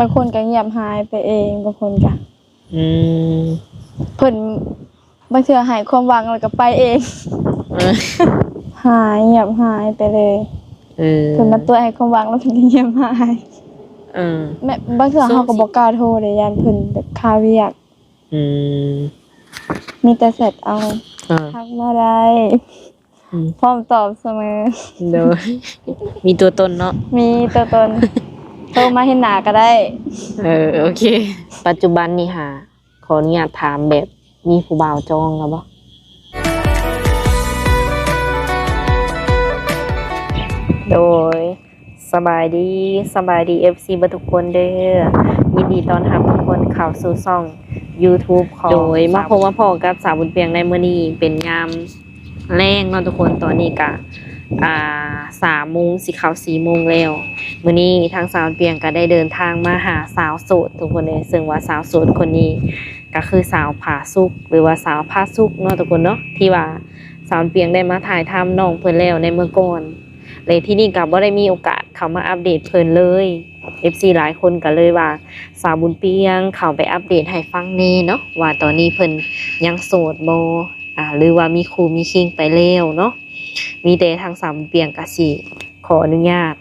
ບາງຄົນກໍງຽບຫາຍໄປເອງ ບາງຄົນກໍ ອືມ ເພິ່ນ ບາງເທື່ອໃຫ້ຄວາມຫວັງແລ້ວກໍໄປເອງ ເອີ ຫາຍ ງຽບຫາຍໄປເລີຍ. ເອີ ເພິ່ນມາຕົວະໃຫ້ຄວາມຫວັງແລ້ວເພິ່ນກໍງຽບຫາຍ. ເອີ ແມ່ນ ບາງເທື່ອເຮົາກໍບໍ່ກ້າໂທເດ້ ຢ້ານເພິ່ນແບບຄາວຽກ. ອືມ ມີແຕ່ແຊັດເອົາ. ເອີ ທັກມາໄດ້. ອືມ ພ້ອມຕອບສະເໝີ. ໂດຍ ມີຕົວຕົນເນາະ. ມີຕົວຕົນ. ໂທມາເຫັນໜ້າກໍໄດ້. ເອີ ໂອເຄ. ປັດຈຸບັນນີ້ຫາ ຂໍອະນຸຍາດຖາມແບບ ມີຜູ້ບ່າວຈອງແລ້ວບໍ່? ໂດຍ ສະບາຍດີ ສະບາຍດີ ເອັຟຊີ ເບິດທຸກຄົນເດີ. ຍິນດີຕ້ອນຮັບທຸກຄົນເຂົ້າສູ່ຊ່ອງຢູທູບຂອງ ໂດຍ ມາພົບມາພໍ້ກັບສາວບຸນປຽງໃນມື້ນີ້ ເປັນຍາມແລງເນາະທຸກຄົນ. ຕອນນີ້ກະ ອ່າ ສາມໂມງ ຊິເຂົ້າສີ່ໂມງແລ້ວ. ມື້ນີ້ທາງສາວບຸນປຽງກະໄດ້ເດີນທາງມາຫາສາວໂສດທຸກຄົນເອີຍ. ເຊິ່ງວ່າສາວໂສດຄົນນີ້ ກະຄືສາວຜາສຸກ ຫຼືວ່າສາວຜາສຸກເນາະທຸກຄົນເນາະ ທີ່ວ່າສາວປຽງໄດ້ມາຖ່າຍທຳນ້ອງເພິ່ນແລ້ວໃນເມື່ອກ່ອນ ແລະ ທີ່ນີ້ກະບໍ່ໄດ້ມີໂອກາດເຂົ້າມາອັບເດດເພິ່ນເລີຍ. ເອັຟຊີ ຫຼາຍຄົນກະເລີຍວ່າ ສາວບຸນປຽງເຂົ້າໄປອັບເດດໃຫ້ຟັງແດ່ເນາະ ວ່າຕອນນີ້ເພິ່ນຍັງໂສດບໍ່ ອາ ຫຼືວ່າມີຄູ່ມີຄີງໄປແລ້ວເນາະ. ມີແຕ່ທາງສາວບຸນປຽງກະຊິຂໍອະນຸຍາດ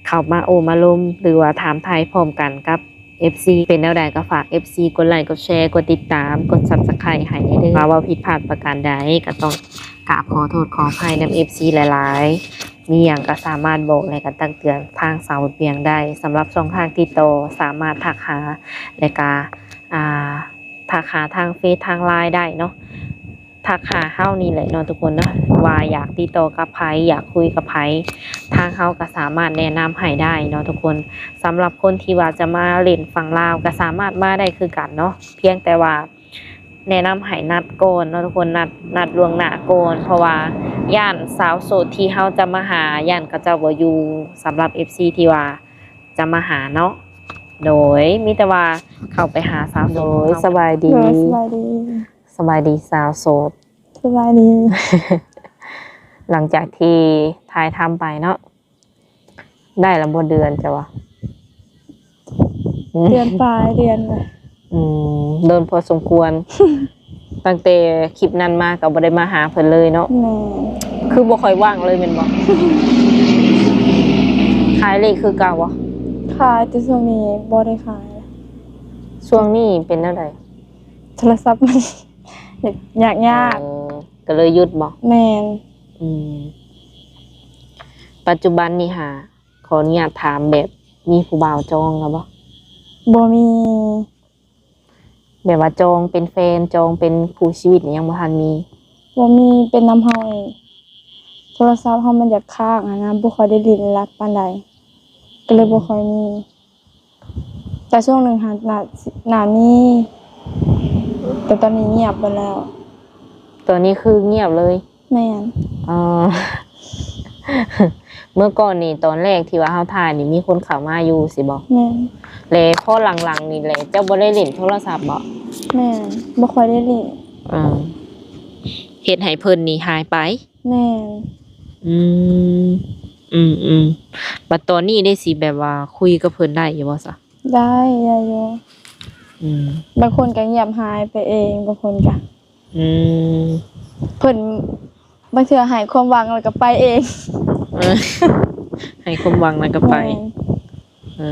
ເຂົ້າມາໂອ້ມາລົມ ຫຼືວ່າຖາມໄຖ່ພ້ອມກັນກັບເອັຟຊີ. ເປັນແນວໃດກໍຝາກເອັຟຊີກົດໄລ ກົດແຊ ກົດຕິດຕາມ ກົດຊັບສະໄຄຣບ໌ໃຫ້ແດ່ເດີ. ວ່າເວົ້າຜິດພາດປະການໃດກໍຕ້ອງກາບຂໍໂທດຂໍອະໄພນຳເອັຟຊີຫຼາຍໆ. ມີຫຍັງກໍສາມາດບອກ ແລະ ກໍຕັກເຕືອນທາງສາວບຸນປຽງໄດ້. ສຳລັບຊ່ອງທາງຕິດຕໍ່ ສາມາດທັກຫາ ແລະ ກໍ ອ່າ ທັກຫາທາງເຟສທາງໄລນ໌ໄດ້ເນາະ. ທັກຫາເຮົານີ້ແຫຼະເນາະທຸກຄົນເນາະ ວ່າຢາກຕິດຕໍ່ກັບໃຜ ຢາກຄຸຍກັບໃຜ ທາງເຮົາກໍສາມາດແນະນຳໃຫ້ໄດ້ເນາະທຸກຄົນ. ສຳລັບຄົນທີ່ວ່າຈະມາຫຼິ້ນຝັ່ງລາວກໍສາມາດມາໄດ້ຄືກັນເນາະ ພຽງແຕ່ວ່າແນະນຳໃຫ້ນັດກ່ອນເນາະທຸກຄົນ ນັດ ນັດລ່ວງໜ້າກ່ອນ ເພາະວ່າຢ້ານສາວໂສດທີ່ເຮົາຈະມາຫາ ຢ້ານເຂົາເຈົ້າບໍ່ຢູ່ ສຳລັບເອັຟຊີທີ່ວ່າຈະມາຫາເນາະ. ໂດຍ ມີແຕ່ວ່າເຂົ້າໄປຫາສາວໂສດ. ໂດຍ ເຮົາ ສະບາຍດີ. ໂດຍ ສະບາຍດີ. ສະບາຍດີສາວໂສດ. ສະບາຍດີ. ຫຼັງຈາກທີ່ຖ່າຍທຳໄປເນາະ ໄດ້ລະບໍ່ເດືອນເຈົ້າວ່າ? ເດືອນປາຍເດືອນລະ. ອືມ ດົນພໍສົມຄວນ. ຕັ້ງແຕ່ຄລິບນັ້ນມາກໍບໍ່ໄດ້ມາຫາເພິ່ນເລີຍເນາະ. ແມ່ນ. ຄືບໍ່ຄ່ອຍວ່າງເລີຍແມ່ນບໍ່? ຂາຍເລກຄືເກົ່າບໍ່? ຂາຍ ແຕ່ຊ່ວງນີ້ບໍ່ໄດ້ຂາຍ. ຊ່ວງນີ້ເປັນແນວໃດ? ໂທລະສັບມັນ ຍາກ ຍາກ ເອີ ກໍເລີຍຢຸດບໍ່? ແມ່ນ. ອືມ ປັດຈຸບັນນີ້ຫາ ຂໍອະນຸຍາດຖາມແບບ ມີຜູ້ບ່າວຈອງແລ້ວບໍ່? ບໍ່ມີ. ແບບວ່າຈອງເປັນແຟນ ຈອງເປັນຄູ່ຊີວິດນີ້ຍັງບໍ່ທັນມີ? ບໍ່ມີ. ເປັນນຳເຮົາເອງ ໂທລະສັບເຮົາມັນຢາກຄ້າງຫັ້ນນະ ບໍ່ຄ່ອຍໄດ້ຫຼິ້ນຫຼາຍປານໃດ ກໍເລີຍບໍ່ຄ່ອຍມີ. ແຕ່ຊ່ວງໜຶ່ງຫັ້ນໜ້າ ໜ້າມີ ແຕ່ຕອນນີ້ງຽບເບິດແລ້ວ. ຕອນນີ້ຄືງຽບເລີຍ? ແມ່ນ. ອໍ ເມື່ອກ່ອນນີ້ ຕອນແລກທີ່ວ່າເຮົາຖ່າຍນີ້ ມີຄົນເຂົ້າມາຢູ່ຊີ້ບໍ່? ແມ່ນ. ແລະ ພໍຫຼັງໆນີ້ແຫຼະ ເຈົ້າບໍ່ໄດ້ຫຼິ້ນໂທລະສັບບໍ່? ແມ່ນ. ບໍ່ຄ່ອຍໄດ້ຫຼິ້ນ. ເອີ ເຮັດໃຫ້ເພິ່ນນີ້ຫາຍໄປ? ແມ່ນ. ອືມ ອືມໆ ບັດຕອນນີ້ເດ ຊິແບບວ່າຄຸຍກັບເພິ່ນໄດ້ຢູ່ບໍ່ຊະ? ໄດ້ ໄດ້ຢູ່. ອືມ ບາງຄົນກໍງຽບຫາຍໄປເອງ ບາງຄົນກໍ ອືມ ເພິ່ນ ບາງເທື່ອໃຫ້ຄວາມຫວັງແລ້ວກໍໄປເອງ. ເອີ ໃຫ້ຄວາມຫວັງແລ້ວກໍໄປ. ແມ່ນ. ເອີ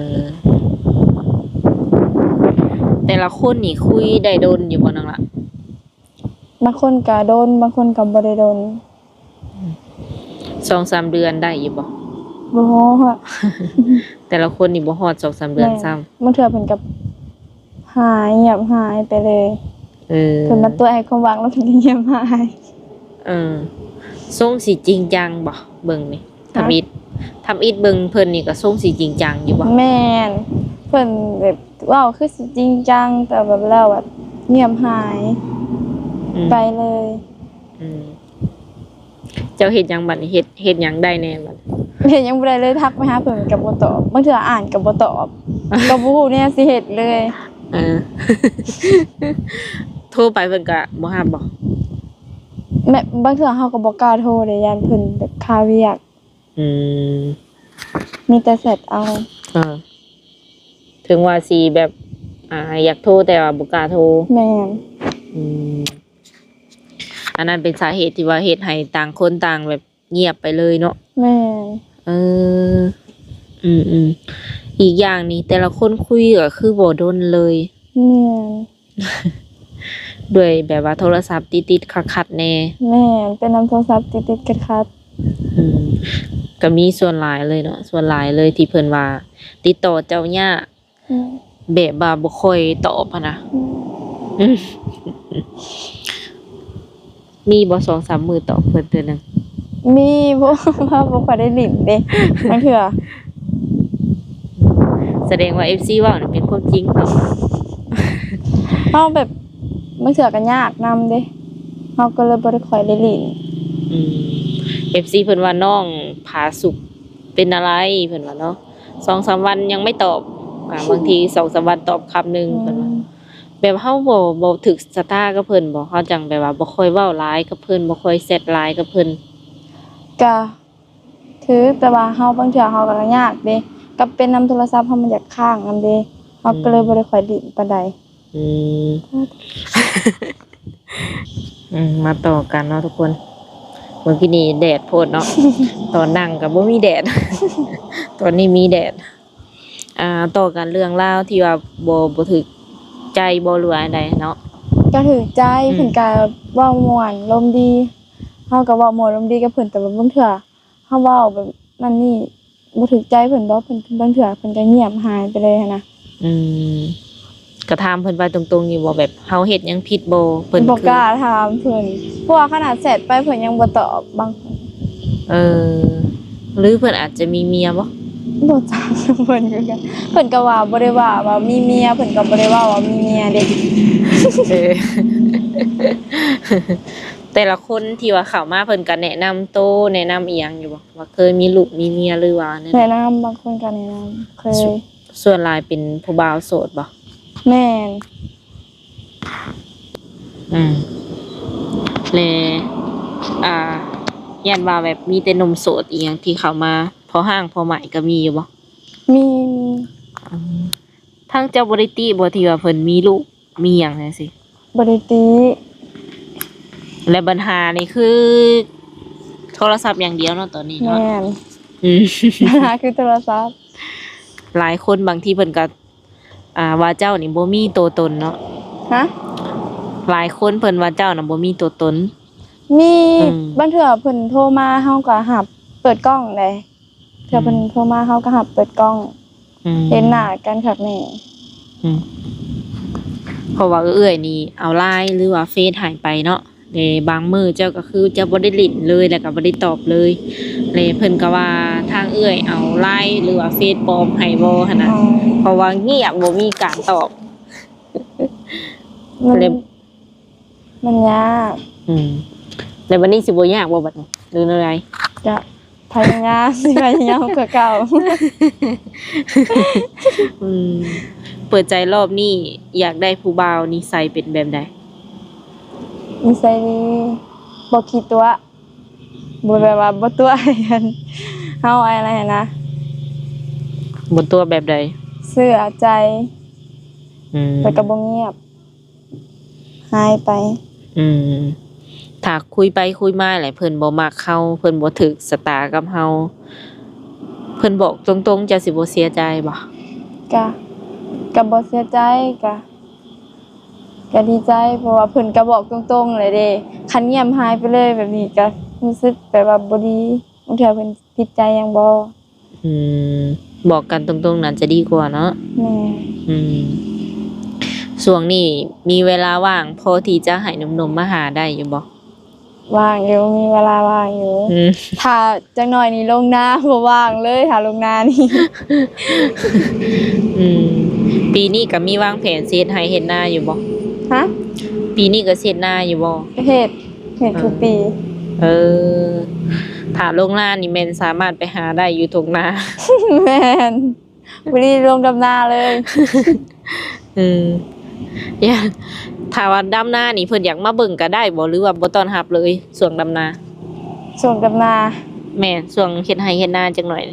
ແຕ່ລະຄົນນີ້ຄຸຍໄດ້ດົນຢູ່ບໍ່ນ້ອງລະ? ບາງຄົນກະດົນ ບາງຄົນກະບໍ່ໄດ້ດົນ. ສອງສາມເດືອນໄດ້ຢູ່ບໍ່? ບໍ່ຮອດ. ແຕ່ລະຄົນນີ້ບໍ່ຮອດສອງສາມເດືອນຊ້ຳ. ແມ່ນ. ບາງເທື່ອເພິ່ນກະຫາຍ ງຽບຫາຍໄປເລີຍ. ເອີ ເພິ່ນມາຕົວະໃຫ້ຄວາມຫວັງ ແລ້ວເພິ່ນກະງຽບຫາຍ. ເອີ ຊົງຊິຈິງຈັງບໍ່? ເບິ່ງນີ້ ທຳອິດ ທຳອິດເບິ່ງເພິ່ນນີ້ກໍຊົງຊິຈິງຈັງຢູ່ບໍ່? ແມ່ນ. ເພິ່ນແບບເວົ້າຄືຊິຈິງຈັງ ແຕ່ແບບແລ້ວແບບງຽບຫາຍ ອືມ ໄປເລີຍ. ອືມ ເຈົ້າເຮັດຫຍັງບັດນີ້? ເຮັດ ເຮັດຫຍັງໄດ້ແດ່ບັດ? ເຮັດຫຍັງບໍ່ໄດ້ເລີຍ ທັກໄປຫາເພິ່ນກໍບໍ່ຕອບ ບາງເທື່ອອ່ານກໍບໍ່ຕອບ ກໍບໍ່ຮູ້ແນວຊິເຮັດເລີຍ. ເອີ ໂທໄປເພິ່ນກໍບໍ່ຮັບບໍ່? ແມ່ນ ບາງເທື່ອເຮົາກໍບໍ່ກ້າໂທເດ້ ຢ້ານເພິ່ນແບບຄາວຽກ. ອືມ ມີແຕ່ແຊັດເອົາ. ເອີ ໂທ ເຖິງວ່າຊິແບບ ອ່າ ຢາກໂທແຕ່ວ່າບໍ່ກ້າໂທ. ແມ່ນ. ອືມ ອັນນັ້ນເປັນສາເຫດທີ່ວ່າເຮັດໃຫ້ຕ່າງຄົນຕ່າງແບບງຽບໄປເລີຍເນາະ. ແມ່ນ. ເອີ ອືມໆ ອີກຢ່າງນີ້ແຕ່ລະຄົນຄຸຍກໍຄືບໍ່ດົນເລີຍ. ແມ່ນ. ດ້ວຍແບບວ່າໂທລະສັບຕິດໆຂັດໆແດ່. ແມ່ນ ເປັນນຳໂທລະສັບຕິດໆຂັດໆ. ອືມ ກໍມີສ່ວນຫຼາຍເລີຍເນາະ ສ່ວນຫຼາຍເລີຍທີ່ເພິ່ນວ່າຕິດຕໍ່ເຈົ້າຍາກ. ອືມ ແບບວ່າບໍ່ຄ່ອຍຕອບຫັ້ນນະ. ອືມ ອືມ ມີບໍ່ ສອງສາມມື້ຕອບເພິ່ນເທື່ອໜຶ່ງ? ມີ ເພາະວ່າບໍ່ຄ່ອຍໄດ້ຫຼິ້ນເດ້ ບາງເທື່ອ. ສະແດງວ່າເອັຟຊີເວົ້ານະເປັນຄວາມຈິງເນາະ. ເຮົາແບບບາງເທື່ອກໍຍາກນຳເດ້ ເຮົາກໍເລີຍບໍ່ໄດ້ຄ່ອຍໄດ້ຫຼິ້ນ. ອືມ ເອັຟຊີເພິ່ນວ່ານ້ອງຜາສຸກເປັນອະໄລ ເພິ່ນວ່າເນາະ ສອງສາມວັນຍັງໄມ່ຕອບ ອ່າ ບາງທີສອງສາມວັນຕອບຄຳໜຶ່ງ ອືມ ເພິ່ນວ່າ. ແບບເຮົາບໍ່ ບໍ່ຖືກຊະຕາກັບເພິ່ນບໍ່? ເຮົາຈັ່ງແບບວ່າບໍ່ຄ່ອຍເວົ້າຫຼາຍກັບເພິ່ນ ບໍ່ຄ່ອຍແຊັດຫຼາຍກັບເພິ່ນ. ກະຖືກ ແຕ່ວ່າເຮົາ ບາງເທື່ອເຮົາກໍຍາກເດ້ ກັບເປັນນຳໂທລະສັບເຮົາມັນຢາກຄ້າງນຳເດ້ ເຮົາກໍເລີຍ ອືມ ບໍ່ໄດ້ຄ່ອຍຫຼິ້ນປານໃດ. ອືມ ອືມ ມາຕໍ່ກັນເນາະທຸກຄົນ. ເມື່ອກີ້ນີ້ແດດໂພດເນາະ ຕອນນັ່ງກໍບໍ່ມີແດດ ຕອນນີ້ມີແດດ. ອ່າ ຕໍ່ກັນເລື່ອງລາວທີ່ວ່າບໍ່ ບໍ່ຖືກໃຈບໍ່ ຫຼືວ່າອັນໃດເນາະ? ກໍຖືກໃຈ. ອືມ ເພິ່ນກໍເວົ້າມ່ວນລົມດີ ເຮົາກໍເວົ້າມ່ວນລົມດີກັບເພິ່ນ ແຕ່ວ່າບາງເທື່ອເຮົາເວົ້າແບບນັ້ນນີ້ ບໍ່ຖືກໃຈເພິ່ນບໍ ເພິ່ນ ບາງເທື່ອເພິ່ນກໍງຽບຫາຍໄປເລີຍຫັ້ນນະ. ອືມ ກໍຖາມເພິ່ນໄປຕົງໆຢູ່ບໍ່ ແບບເຮົາເຮັດຫຍັງຜິດບໍ່? ເພິ່ນ ບໍ່ກ້າຖາມເພິ່ນ ເພາະວ່າຂະໜາດແຊັດໄປເພິ່ນຍັງບໍ່ຕອບບາງ. ເອີ ຫຼືເພິ່ນອາດຈະມີເມຍບໍ່? ບໍ່ຈັກນຳເພິ່ນຄືກັນ ເພິ່ນກໍວ່າບໍ່ໄດ້ວ່າ ວ່າມີເມຍ ເພິ່ນກໍບໍ່ໄດ້ເວົ້າວ່າມີເມຍເດ້. ເອີ ແຕ່ລະຄົນທີ່ວ່າເຂົ້າມາເພິ່ນກໍແນະນຳໂຕ ແນະນຳອີ່ຫຍັງຢູ່ບໍ່? ວ່າເຄີຍມີລູກມີເມຍ ຫຼືວ່າແນວໃດ? ແນະນຳ ບາງຄົນກໍແນະນຳ ເຄີຍ. ສ່ວນຫຼາຍເປັນຜູ້ບ່າວໂສດບໍ່? ແມ່ນ. ອືມ ແລະ ອ່າ ຢ້ານວ່າແບບມີແຕ່ໜຸ່ມໂສດອີ່ຫຍັງທີ່ເຂົ້າມາ ພໍຮ້າງພໍໃໝ່ກໍມີຢູ່ບໍ່? ມີ ມີ. ອືມ ທາງເຈົ້າບໍ່ໄດ້ຕິບໍ່ ທີ່ວ່າເພິ່ນມີລູກ ມີຫຍັງຈັ່ງຊີ້? ບໍ່ໄດ້ຕິ. ແລະບັນຫານີ້ຄືໂທລະສັບຢ່າງດຽວເນາະ ຕອນນີ້ເນາະ? ແມ່ນ. ອືມ ບັນຫາຄືໂທລະສັບ. ຫຼາຍຄົນບາງທີເພິ່ນກໍ ອ່າ ວ່າເຈົ້ານີ້ບໍ່ມີຕົວຕົນເນາະ? ຮະ? ຫຼາຍຄົນເພິ່ນວ່າເຈົ້ານະບໍ່ມີຕົວຕົນ. ມີ. ອືມ ບາງເທື່ອເພິ່ນໂທມາ ເຮົາກໍຮັບ ເປີດກ້ອງເດ້. ເທື່ອເພິ່ນ ອືມ ໂທມາ ເຮົາກໍຮັບເປີດກ້ອງ ອືມ ເຫັນໜ້າກັນຄັກແນ່. ອືມ ເພາະວ່າເອື້ອຍນີ້ເອົາ LINE ຫຼືວ່າເຟສຫາຍໄປເນາະ ແລະບາງມື້ເຈົ້າກໍຄືຈະບໍ່ໄດ້ຫຼິ້ນເລີຍ ແລ້ວກໍບໍ່ໄດ້ຕອບເລີຍ ແລະເພິ່ນກໍວ່າທາງເອື້ອຍເອົາ LINE ຫຼືວ່າເຟສປອມໃຫ້ບໍ່ຫັ້ນນະ. ອໍ ເພາະວ່າງຽບ ບໍ່ມີການຕອບ ມັນ ແລະ ມັນຍາກ. ອືມ ແລ້ວບັດນີ້ຊິບໍ່ຍາກບໍ່ບັດນີ້ ຫຼືແນວໃດ? ກະພະຍາຍາມ ຊິພະຍາຍາມກວ່າເກົ່າ. ອືມ ເປີດໃຈລອບນີ້ ຢາກໄດ້ຜູ້ບ່າວນິໄສເປັນແບບໃດ? ນິໄສດີ ບໍ່ຂີ້ຕົວະ ບໍ່ແບບວ່າບໍ່ຕົວະ ເຮົາ ອັນນັ້ນນະ. ບໍ່ຕົວະແບບໃດ? ເຊື່ອໃຈ. ອືມ ແລ້ວກໍບໍ່ງຽບ ຫາຍໄປ. ອືມ ຖ້າຄຸຍໄປຄຸຍມາແຫຼະ ເພິ່ນບໍ່ມັກເຮົາ ເພິ່ນບໍ່ຖືກຊະຕາກັບເຮົາ ເພິ່ນບອກຕົງໆ ເຈົ້າຊິບໍ່ເສຍໃຈບໍ່? ກະ ກະບໍ່ເສຍໃຈ ກະ ກະດີໃຈ ເພາະວ່າເພິ່ນກະບອກຕົງໆ ແຫຼະເດ້. ຄັນງຽບຫາຍໄປເລີຍແບບນີ້ ກະຮູ້ສຶກແບບວ່າບໍ່ດີ ບາງເທື່ອເພິ່ນຜິດໃຈຫຍັງບໍ່. ອືມ ບອກກັນຕົງໆ ໜ້າຈະດີກວ່າເນາະ. ແມ່ນ. ອືມ ຊ່ວງນີ້ມີເວລາວ່າງພໍທີ່ຈະໃຫ້ໜຸ່ມໆ ມາຫາໄດ້ຢູ່ບໍ່? ວ່າງຢູ່ ມີເວລາວ່າງຢູ່. ອືມ ຖ້າຈັກໜ້ອຍນີ້ລົງນາ ບໍ່ວ່າງເລີຍ ຖ້າລົງນານີ້. ອືມ ປີນີ້ກໍມີວາງແຜນຊິເຮັດໄຮ່ເຮັດນາຢູ່ບໍ່? ຮະ? ປີນີ້ກໍຊິເຮັດນາຢູ່ບໍ່? ເຮັດ ເຮັດທຸກປີ. ເອີ ເອີ ຖ້າລົງນານີ້ແມ່ນສາມາດໄປຫາໄດ້ຢູ່ທົ່ງນາ. ແມ່ນ ບໍ່ໄດ້ລົງດຳນາເລີຍ. ເອີ ຢ່າ ຖ້າວ່າດຳນານີ້ເພິ່ນຢາກມາເບິ່ງກໍໄດ້ບໍ່ ຫຼືວ່າບໍ່ຕ້ອນຮັບເລີຍ ຊ່ວງດຳນາ? ຊ່ວງດຳນາ. ແມ່ນ ຊ່ວງເຮັດໄຮ່ເຮັດນາຈັກໜ້ອຍ.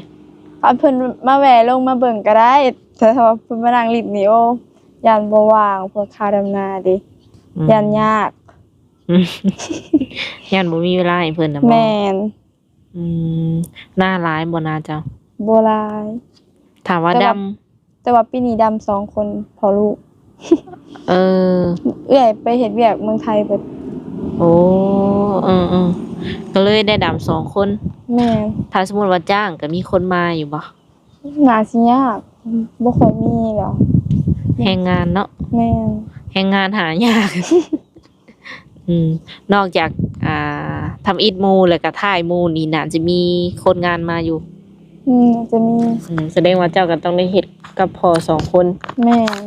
ຄັນເພິ່ນມາແວ່ລົງມາເບິ່ງກໍໄດ້. ແຕ່ຖ້າວ່າເພິ່ນມານັ່ງຫຼິ້ນນີ້ ໂອ້ ຢ້ານບໍ່ວ່າງ ເພາະວ່າຄ່າດຳນາເດ້ ອືມ ຢ້ານຍາກ ຢ້ານບໍ່ມີເວລາໃຫ້ເພິ່ນນະບໍ່? ແມ່ນ. ອືມ ນາຫຼາຍບໍ່ນາເຈົ້າ? ບໍ່ຫຼາຍ. ຖ້າວ່າດຳ ແຕ່ວ່າ ແຕ່ວ່າປີນີ້ດຳສອງຄົນພໍ່ລູກ. ເອີ ເອື້ອຍໄປເຮັດວຽກເມືອງໄທເບິດ. ໂອ້ ເອີໆ ກໍເລີຍໄດ້ດຳສອງຄົນ. ແມ່ນ. ຖ້າສົມມຸດວ່າຈ້າງ ກໍມີຄົນມາຢູ່ບໍ່? ໜ້າຊິຍາກ ບໍ່ຄ່ອຍມີແລ້ວ ແຮງງານເນາະ. ແມ່ນ. ແຮງງານຫາຍາກ. ອືມ ນອກຈາກ ອ່າ ທຳອິດໝູ່ ແລ້ວກະທ້າຍໝູ່ນີ້ ໜ້າຈະມີຄົນງານມາຢູ່. ອືມ ຈະມີ. ອືມ ສະແດງວ່າເຈົ້າກໍຕ້ອງໄດ້ເຮັດກັບພໍ່ສອງຄົນ. ແມ່ນ.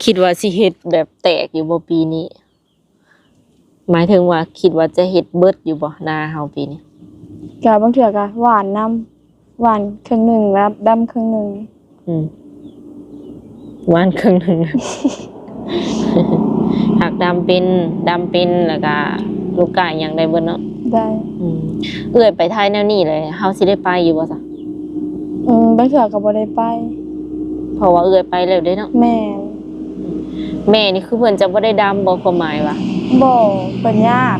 ຄິດວ່າຊິເຮັດແບບແຕກຢູ່ບໍ່ປີນີ້? ໝາຍເຖິງວ່າຄິດວ່າຈະເຮັດເບິດຢູ່ບໍ່ ນາເຮົາປີນີ້? ກະບາງເທື່ອກະຫວ່ານນຳ ຫວ່ານເຄິ່ງໜຶ່ງ ແລ້ວດຳເຄິ່ງໜຶ່ງ. ອືມ ຫວ່ານເຄິ່ງໜຶ່ງ ຫາກດຳເປັນ ດຳເປັນ ແລ້ວກະລູກກ້າຫຍັງໄດ້ເບິດເນາະ. ໄດ້. ອືມ ເອື້ອຍໄປໄທແນວນີ້ເລີຍ ເຮົາຊິໄດ້ໄປຢູ່ບໍ່ຊະ? ອືມ ບາງເທື່ອກໍບໍ່ໄດ້ໄປ ເພາະວ່າເອື້ອຍໄປແລ້ວເດ້ເນາະ. ແມ່ນ. ແມ່ນີ້ຄືເພິ່ນຈະບໍ່ໄດ້ດຳບໍ່ ຄວາມໝາຍວ່າ? ບໍ່ ເພິ່ນຍາກ.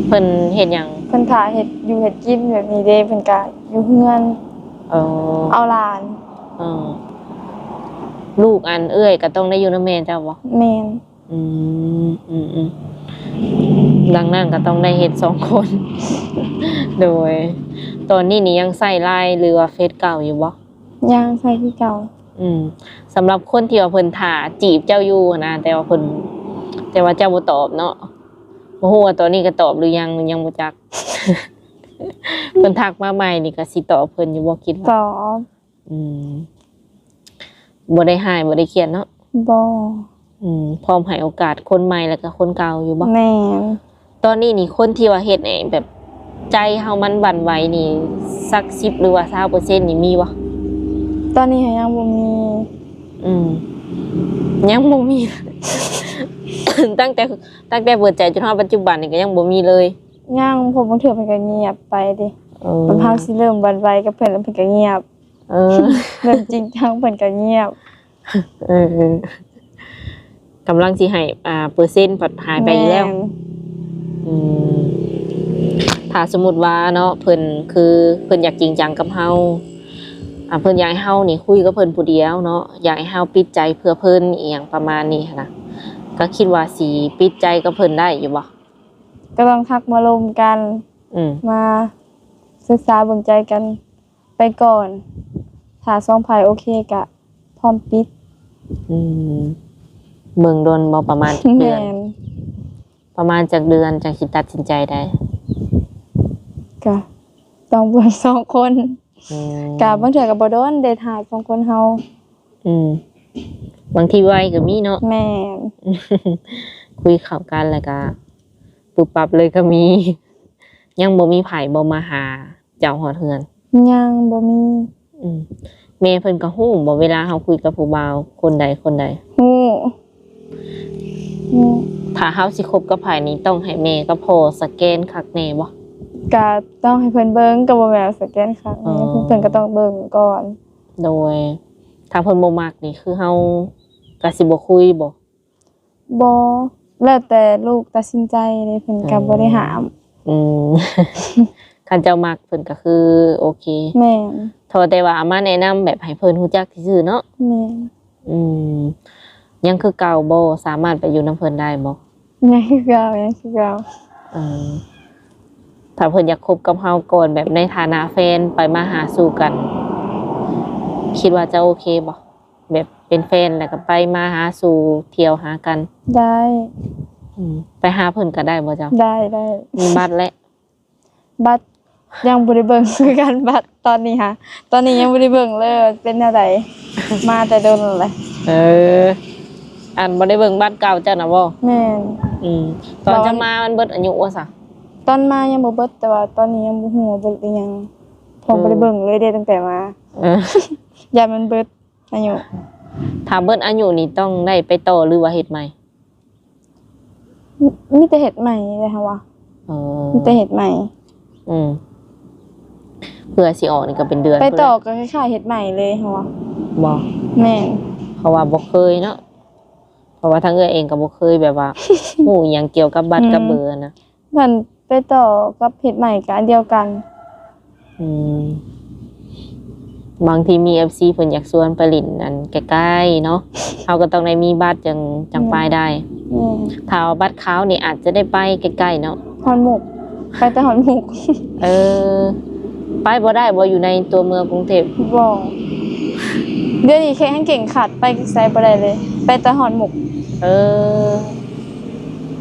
ເພິ່ນເຮັດຫຍັງ? ເພິ່ນຖ້າເຮັດຢູ່ເຮັດກິນແບບນີ້ເດ້ ເພິ່ນກະຢູ່ເຮືອນ. ເອີ ເອົາຫຼານ. ເອີ ລູກອັນເອື້ອຍກໍຕ້ອງໄດ້ຢູ່ນຳແມ່ເຈົ້າບໍ່? ແມ່ນ. ອືມ ອືມໆ ດັ່ງນັ້ນກໍຕ້ອງໄດ້ເຮັດສອງຄົນ. ໂດຍ ຕອນນີ້ນີ້ຍັງໃຊ້ LINE ຫຼືວ່າເຟສເກົ່າຢູ່ບໍ່? ຍັງໃຊ້ຄືເກົ່າ. ອືມ ສຳລັບຄົນທີ່ວ່າເພິ່ນຖ້າຈີບເຈົ້າຢູ່ຫັ້ນນະ ແຕ່ວ່າເພິ່ນ ແຕ່ວ່າເຈົ້າບໍ່ຕອບເນາະ ບໍ່ຮູ້ວ່າຕອນນີ້ກໍຕອບຫຼືຍັງ ຍັງບໍ່ຈັກ. ເພິ່ນທັກມາໃໝ່ນີ້ກໍຊິຕອບເພິ່ນຢູ່ບໍ່ ຄິດວ່າ? ຕອບ. ອືມ ບໍ່ໄດ້ຮ້າຍ ບໍ່ໄດ້ຄຽດເນາະ? ບໍ່. ອືມ ພ້ອມໃຫ້ໂອກາດຄົນໃໝ່ ແລ້ວກໍຄົນເກົ່າຢູ່ບໍ່? ແມ່ນ. ຕອນນີ້ນີ້ ຄົນທີ່ວ່າເຮັດໃຫ້ແບບໃຈເຮົາມັນຫວັ່ນໄຫວນີ້ ສັກສິບ ຫຼືວ່າຊາວເປີເຊັນນີ້ມີບໍ່? ຕອນນີ້ຫາຍັງບໍ່ມີ. ອືມ ຍັງບໍ່ມີ ຕັ້ງແຕ່ ຕັ້ງແຕ່ເປີດໃຈຈົນຮອດປັດຈຸບັນນີ້ກໍຍັງບໍ່ມີເລີຍ? ຍັງ ເພາະບາງເທື່ອເພິ່ນກໍງຽບໄປເດ້. ເອີ ແບບເຮົາຊິເລີ່ມຫວັ່ນໄຫວກັບເພິ່ນ ແລ້ວເພິ່ນກໍງຽບ. ເອີ ເລີ່ມຈິງຈັງເພິ່ນກໍງຽບ. ເອີ ກຳລັງຊິໃຫ້ ອ່າ ເປີເຊັນພັດຫາຍໄປອີກແລ້ວ. ແມ່ນ. ອືມ ຖ້າສົມມຸດວ່າເນາະ ເພິ່ນ ຄືເພິ່ນຢາກຈິງຈັງກັບເຮົາ ອ່າ ເພິ່ນຢາກໃຫ້ເຮົານີ້ຄຸຍກັບເພິ່ນຜູ້ດຽວເນາະ ຢາກໃຫ້ເຮົາປິດໃຈເພື່ອເພິ່ນ ອີ່ຫຍັງປະມານນີ້ຫັ້ນນະ ກໍຄິດວ່າຊິປິດໃຈກັບເພິ່ນໄດ້ຢູ່ບໍ່? ກໍຕ້ອງທັກມາລົມກັນ. ອືມ ມາສຶກສາເບິ່ງໃຈກັນ ໄປກ່ອນ ຖ້າສອງຝ່າຍໂອເຄກະພ້ອມປິດ. ອືມ ເບິ່ງດົນບໍ່? ປະມານຈັກເດືອນ? ແມ່ນ. ປະມານຈັກເດືອນຈັ່ງຊິຕັດສິນໃຈໄດ້? ກະຕ້ອງເບິ່ງສອງຄົນ. ອືມ ກະບາງເທື່ອກະບໍ່ດົນເດ ຖ້າສອງຄົນເຮົາ. ອືມ ບາງທີໄວກໍມີເນາະ. ແມ່ນ. ຄຸຍເຂົ້າກັນແລ້ວກະປຸບປັບເລີຍກໍມີ. ຍັງບໍ່ມີໃຜບໍ່ມາຫາ ເຈົ້າຮອດເຮືອນ? ຍັງບໍ່ມີ. ອືມ ແມ່ເພິ່ນກໍຮູ້ບໍ່ ເວລາເຮົາຄຸຍກັບຜູ້ບ່າວຄົນໃດຄົນໃດ? ຮູ້. ຮູ້. ຖ້າເຮົາຊິຄົບກັບໃຜນີ້ ຕ້ອງໃຫ້ແມ່ກັບພໍ່ສະແກນຄັກແນ່ບໍ່? ກະຕ້ອງໃຫ້ເພິ່ນເບິ່ງ ກໍບໍ່ແມ່ນວ່າສະແກນຄັກແນ່. ອໍ ເພິ່ນກໍຕ້ອງເບິ່ງກ່ອນ. ໂດຍ ຖ້າເພິ່ນບໍ່ມັກນີ້ ຄືເຮົາກໍຊິບໍ່ຄຸຍບໍ່? ບໍ່ ແລ້ວແຕ່ລູກຕັດສິນໃຈເດ້ ເພິ່ນກໍ ເອີ ບໍ່ໄດ້ຫ້າມ. ອືມ ຄັນເຈົ້າມັກເພິ່ນກໍຄືໂອເຄ. ແມ່ນ. ເທົ່າແຕ່ວ່າເອົາມາແນະນຳແບບໃຫ້ເພິ່ນຮູ້ຈັກຊື່ໆເນາະ. ແມ່ນ. ອືມ ຍັງຄືເກົ່າບໍ່? ສາມາດໄປຢູ່ນຳເພິ່ນໄດ້ບໍ່? ຍັງຄືເກົ່າ ຍັງຄືເກົ່າ. ເອີ ຖ້າເພິ່ນຢາກຄົບກັບເຮົາກ່ອນ ແບບໃນຖານະແຟນ ໄປມາຫາສູ່ກັນ ຄິດວ່າຈະໂອເຄບໍ່? ແບບເປັນແຟນແລ້ວກໍໄປມາຫາສູ່ ທ່ຽວຫາກັນ. ໄດ້. ອືມ ໄປຫາເພິ່ນກໍໄດ້ບໍ່ເຈົ້າ? ໄດ້ ໄດ້. ມີບັດແລ້ວ? ບັດຍັງບໍ່ໄດ້ເບິ່ງຄືກັນ ບັດຕອນນີ້ຫາ ຕອນນີ້ຍັງບໍ່ໄດ້ເບິ່ງເລີຍວ່າເປັນແນວໃດ ມາແຕ່ດົນແລ້ວ. ເອີ ອັນບໍ່ໄດ້ເບິ່ງບັດເກົ່າເຈົ້ານະບໍ່? ແມ່ນ. ອືມ ຕອນເຈົ້າມາມັນເບິດອາຍຸວ່າຊະ? ຕອນມາຍັງບໍ່ເບິດ ແຕ່ວ່າຕອນນີ້ຍັງບໍ່ຮູ້ວ່າເບິດຫຼືຍັງ ເພາະ ເອີ ບໍ່ໄດ້ເບິ່ງເລີຍເດ້ຕັ້ງແຕ່ມາ. ເອີ ຢ້ານມັນເບິດ ອາຍຸ. ຖ້າເບິດອາຍຸນີ້ຕ້ອງໄດ້ໄປຕໍ່ ຫຼືວ່າເຮັດໃໝ່? ມີ ມີແຕ່ເຮັດໃໝ່ເລີຍຫັ້ນວ່າ. ເອີ ມີແຕ່ເຮັດໃໝ່. ອືມ ເພື່ອຊິອອກນີ້ກໍເປັນເດືອນ ໄປຕໍ່ກໍຄ້າຍໆເຮັດໃໝ່ເລີຍເຮົາວ່າ ບໍ່ ແມ່ນ ເພາະວ່າບໍ່ເຄີຍເນາະ ເພາະວ່າທາງເອື້ອຍເອງກໍບໍ່ເຄີຍແບບວ່າ ຮູ້ຫຍັງກ່ຽວກັບບັດ ອືມ ກັບເບີນະ ມັນໄປຕໍ່ກັບເຮັດໃໝ່ກໍອັນດຽວກັນ ອືມ ບາງທີມີເອັຟຊີເພິ່ນຢາກຊວນໄປຫຼິ້ນອັນໃກ້ໆເນາະ ເຮົາກໍຕ້ອງໄດ້ມີບັດຈັ່ງ ຈັ່ງ ອືມ ໄປໄດ້ ແມ່ນ ຖ້າວ່າບັດຂາວນີ້ອາດຈະໄດ້ໄປໃກ້ໆເນາະ ຮອດມຸກ ໄປແຕ່ຮອດມຸກ ເອີ ໄປບໍ່ໄດ້ບໍ່ ຢູ່ໃນຕົວເມືອງກຸງເທບ ບໍ່ ດຽວນີ້ແຂ້ງເກັ່ງຄັດ ໄປໃສບໍ່ໄດ້ເລີຍ ໄປແຕ່ຮອດມຸກ ເອີ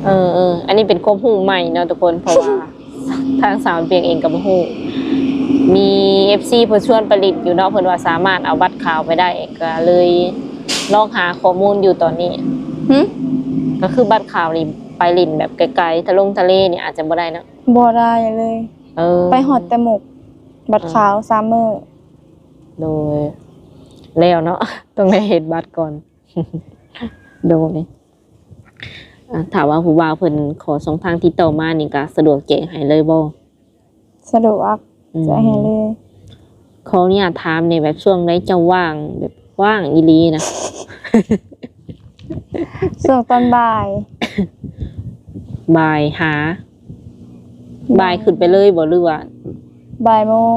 ເອີໆ ອັນນີ້ເປັນຄວາມຮູ້ໃໝ່ເນາະທຸກຄົນ ເພາະວ່າ ທາງສາວປຽງເອງກໍບໍ່ຮູ້ ມີເອັຟຊີເພິ່ນຊວນໄປຫຼິ້ນຢູ່ເນາະ ເພິ່ນວ່າສາມາດເອົາບັດຂາວໄປໄດ້ ກໍເລີຍລອງຫາຂໍ້ມູນຢູ່ຕອນນີ້ ຫື? ກໍຄືບັດຂາວນີ້ໄປຫຼິ້ນແບບໄກໆ ທະລົງທະເລນີ້ອາດຈະບໍ່ໄດ້ເນາະ ບໍ່ໄດ້ເລີຍ ເອີ ໄປຮອດແຕ່ໝົກ ບັດຂາວ ເອີ ສາມມື້ ໂດຍ ແລ້ວເນາະ ຕ້ອງໄດ້ເຮັດບັດກ່ອນ ໂດຍ ອ່າ ຖ້າວ່າຜູ້ບ່າວເພິ່ນຂໍຊ່ອງທາງຕິດຕໍ່ມານີ້ ກະສະດວກແຈ້ງໃຫ້ເລີຍບໍ່? ສະດວກ ອືມ ແຈ້ງໃຫ້ເລີຍ ຂໍອະນຸຍາດຖາມແດ່ ແບບຊ່ວງໃດເຈົ້າວ່າງ ແບບວ່າງອີ່ຫຼີນະ? ຊ່ວງຕອນບ່າຍ ບ່າຍຫາ ບ່າຍຂຶ້ນໄປເລີຍບໍ່ ຫຼືວ່າ? ບ່າຍໂມງ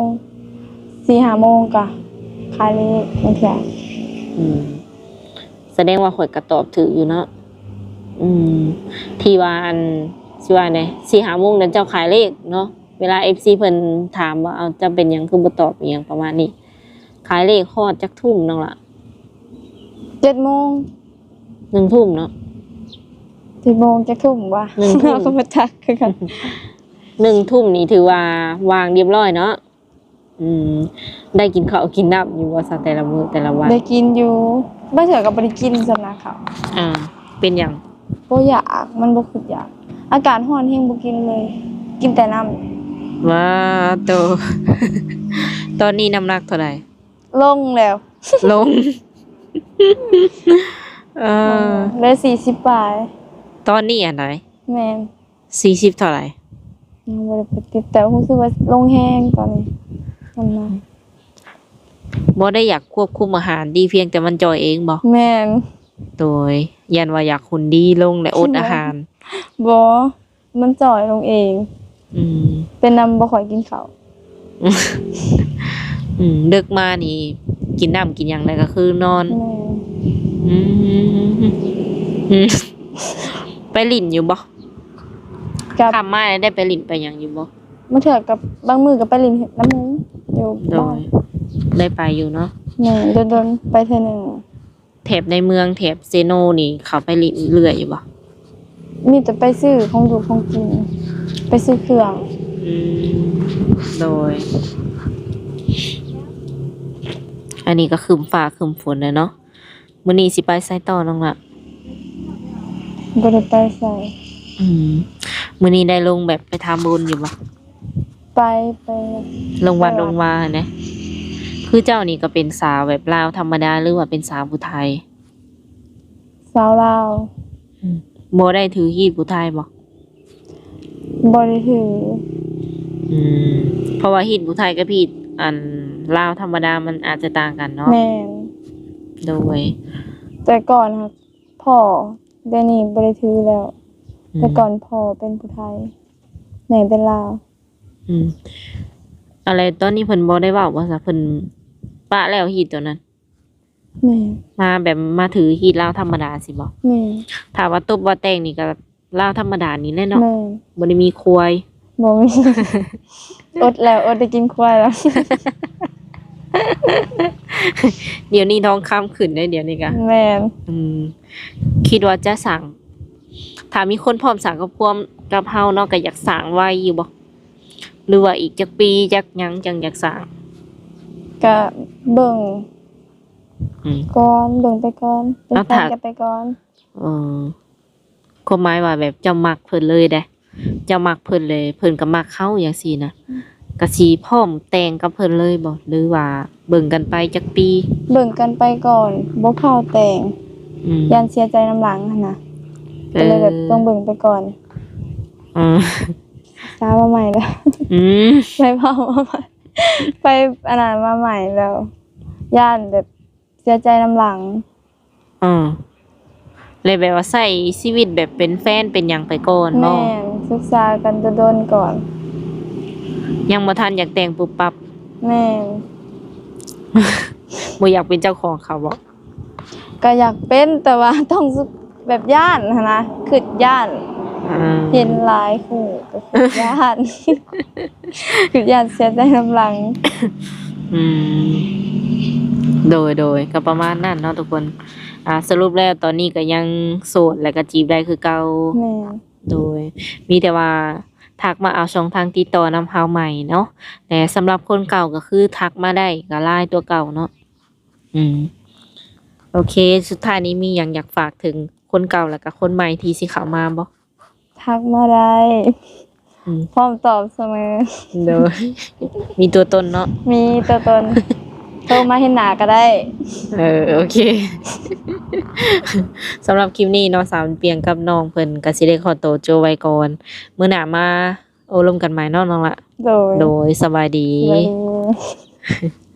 ສີ່ຫ້າໂມງກະຂາຍເລກບາງເທື່ອ ອືມ ສະແດງວ່າຂ້ອຍກະຕອບຖືກຢູ່ເນາະ ອືມ ທີ່ວ່າອັນ ຊິວ່າແນວໃດ ສີ່ຫ້າໂມງນັ້ນເຈົ້າຂາຍເລກເນາະ ເວລາເອັຟຊີເພິ່ນຖາມວ່າ ເອົ້າ ເຈົ້າເປັນຫຍັງຄືບໍ່ຕອບ ອີ່ຫຍັງປະມານນີ້ ຂາຍເລກຮອດຈັກທຸ່ມນ້ອງລະ? ເຈັດໂມງ ໜຶ່ງທຸ່ມເນາະ ເຈັດໂມງຈັກທຸ່ມວະ ໜຶ່ງທຸ່ມ ເຮົາກໍບໍ່ຈັກຄືກັນ ໜຶ່ງທຸ່ມນີ້ຖືວ່າວ່າງຮຽບຮ້ອຍເນາະ ອືມ ໄດ້ກິນເຂົ້າກິນນ້ຳຢູ່ບໍ່ຊະ ແຕ່ລະມື້ແຕ່ລະວັນ? ໄດ້ກິນຢູ່ ບາງເທື່ອກໍບໍ່ໄດ້ກິນຊ້ຳນະເຂົ້າ ອ່າ ເປັນຫຍັງ? ບໍ່ຢາກ ມັນບໍ່ຄິດຢາກ ອາກາດຮ້ອນແຮງບໍ່ກິນເລີຍ ກິນແຕ່ນ້ຳ ວ້າໂຕ ຕອນນີ້ນ້ຳໜັກເທົ່າໃດ? ລົງແລ້ວ ລົງ ເອີ ເຫຼືອສີ່ສິບປາຍ ຕອນນີ້ອັນໃດ? ແມ່ນ ສີ່ສິບເທົ່າໃດ? ຍັງບໍ່ໄດ້ໄປຕິດ ແຕ່ຮູ້ສຶກວ່າລົງແຮງຕອນນີ້ ນ້ຳໜັກ ບໍ່ໄດ້ຢາກຄວບຄຸມອາຫານຕິ ພຽງແຕ່ມັນຈ່ອຍເອງບໍ່? ແມ່ນ ໂດຍ ຢ້ານວ່າຢາກຫຸ່ນດີລົງ ແລະ ອົດອາຫານ ບໍ່ ມັນຈ່ອຍລົງເອງ ອືມ ເປັນນຳບໍ່ຄ່ອຍກິນເຂົ້າ ອືມ ເດິກມານີ້ກິນນ້ຳກິນຫຍັງແລ້ວກໍຄືນອນ ແມ່ນ ອືມ ອືມ ໄປຫຼິ້ນຢູ່ບໍ່? ກັບ ຄ່ຳມາໄດ້ໄປຫຼິ້ນໄປຫຍັງຢູ່ບໍ່? ບາງເທື່ອກັບ ບາງມື້ກໍໄປຫຼິ້ນນຳໝູ່ຢູ່ ໂດຍ ບ້ານ ໄດ້ໄປຢູ່ເນາະ ແມ່ນ ດົນໆໄປເທື່ອໜຶ່ງ ແຖບໃນເມືອງ ແຖບເຊໂນນີ້ ເຂົາໄປຫຼິ້ນເລື້ອຍຢູ່ບໍ່? ມີແຕ່ໄປຊື້ຂອງຢູ່ຂອງກິນ ໄປຊື້ເຄື່ອງ ອືມ ໂດຍ ອັນນີ້ກໍຄຶ້ມຟ້າຄຶ້ມຝົນແລ້ວເນາະ ມື້ນີ້ຊິໄປໃສຕໍ່ນ້ອງລະ? ບໍ່ໄດ້ໄປໃສ ອືມ ມື້ນີ້ໄດ້ລົງແບບໄປທຳບຸນຢູ່ບໍ່? ໄປ ໄປ ລົງວັດ ໄປວັດ ລົງວາຫັ້ນເດ້ ຄືເຈົ້ານີ້ກໍເປັນສາວແບບລາວທຳມະດາ ຫຼືວ່າເປັນສາວຜູ້ໄທ? ສາວລາວ ອືມ ບໍ່ໄດ້ຖືຮີດຜູ້ໄທບໍ່? ບໍ່ໄດ້ຖື ອືມ ເພາະວ່າຮີດຜູ້ໄທກັບຮີດອັນລາວທຳມະດາມັນອາດຈະຕ່າງກັນເນາະ ແມ່ນ ໂດຍ ແຕ່ກ່ອນຫັ້ນພໍ່ ດຽວນີ້ບໍ່ໄດ້ຖືແລ້ວ ອືມ ແຕ່ກ່ອນພໍ່ເປັນຜູ້ໄທ ແມ່ເປັນລາວ ອືມ ອາ ແລ້ວຕອນນີ້ເພິ່ນບໍ່ໄດ້ເວົ້າບໍ່ຊະ ເພິ່ນປະແລ້ວຮີດໂຕນັ້ນ? ແມ່ນ ມາແບບມາຖືຮີດລາວທຳມະດາຊີ້ບໍ່? ແມ່ນ ຖ້າວ່າຕົບວ່າແຕ່ງນີ້ກໍລາວທຳມະດານີ້ແຫຼະເນາະ ແມ່ນ ບໍ່ໄດ້ມີຄວາຍ ບໍ່ມີ ອົດແລ້ວ ອົດໄດ້ກິນຄວາຍແລ້ວ ດຽວນີ້ທອງຄຳຂຶ້ນເດ້ ດຽວນີ້ກະ ແມ່ນ ອືມ ຄິດວ່າຈະສ້າງ ຖ້າມີຄົນພ້ອມສ້າງຄອບຄົວກັບເຮົາເນາະ ກໍຢາກສ້າງໄວຢູ່ບໍ່? ຫຼືວ່າອີກຈັກປີຈັກຫຍັງຈັ່ງຢາກສ້າງ? ກະເບິ່ງ ອືມ ກ່ອນ ເບິ່ງໄປກ່ອນ ເປັນແຟນກັນໄປກ່ອນ ເອີ ຄວາມໝາຍວ່າແບບເຈົ້າມັກເພິ່ນເລີຍເດ້ ເຈົ້າມັກເພິ່ນເລີຍ ເພິ່ນກໍມັກເຮົາຈັ່ງຊີ້ນະ ອືມ ກະຊິພ້ອມແຕ່ງກັບເພິ່ນເລີຍບໍ່ ຫຼືວ່າເບິ່ງກັນໄປຈັກປີ? ເບິ່ງກັນໄປກ່ອນ ບໍ່ຟ້າວແຕ່ງ ອືມ ຢ້ານເສຍໃຈນຳຫຼັງຫັ້ນນະ ເອີ ກໍເລີຍແບບຕ້ອງເບິ່ງໄປກ່ອນ ເອີ ສາວມາໃໝ່ແລ້ວ ອືມ ໄດ້ເວົ້າມາໃໝ່ ໄປອັນນັ້ນມາໃໝ່ແລ້ວ ຢ້ານແບບເສຍໃຈນຳຫຼັງ. ເອີ ແລ້ວແບບວ່າໃຊ້ຊີວິດແບບເປັນແຟນເປັນຫຍັງໄປກ່ອນບໍ່? ແມ່ນ ສຶກສາກັນດົນໆກ່ອນ. ຍັງບໍ່ທັນຢາກແຕ່ງປຸບປັບ? ແມ່ນ. ບໍ່ຢາກເປັນເຈົ້າຂອງເຂົາບໍ່? ກໍຢາກເປັນ ແຕ່ວ່າຕ້ອງ ແບບຢ້ານຫັ້ນນະ ຄຶດຢ້ານ ອືມ ເຫັນຫຼາຍຄູ່ກໍຄຶດຢ້ານ ຄຶດຢ້ານເສຍໃຈນຳຫຼັງ. ອືມ ໂດຍ ໂດຍ ກໍປະມານນັ້ນເນາະທຸກຄົນ. ອ່າ ສະຫຼຸບແລ້ວຕອນນີ້ກໍຍັງໂສດ ແລະກໍຈີບໄດ້ຄືເກົ່າ? ແມ່ນ. ໂດຍ ມີແຕ່ວ່າທັກມາເອົາຊ່ອງທາງຕິດຕໍ່ນຳເຮົາໃໝ່ເນາະ ແລະສຳລັບຄົນເກົ່າກໍຄືທັກມາໄດ້ ກໍລາຍຕົວເກົ່າເນາະ. ອືມ ໂອເຄ ສຸດທ້າຍນີ້ມີຫຍັງຢາກຝາກເຖິງຄົນເກົ່າ ແລະກະຄົນໃໝ່ທີ່ຊິເຂົ້າມາບໍ່? ທັກມາໄດ້ ອືມ ພ້ອມຕອບສະເໝີ. ໂດຍ ມີຕົວຕົນເນາະ? ມີຕົວຕົນ ໂທມາເຫັນໜ້າກໍໄດ້. ເອີ ໂອເຄ ສຳລັບຄລິບນີ້ເນາະ ສາວປຽງກັບນ້ອງເພິ່ນກໍຊິໄດ້ຂໍໂຕຈົບໄວ້ກ່ອນ ມື້ໜ້າມາໂອ້ລົມກັນໃໝ່ເນາະນ້ອງລະ. ໂດຍ ໂດຍ ສະບາຍດີ ສະບາຍດີ.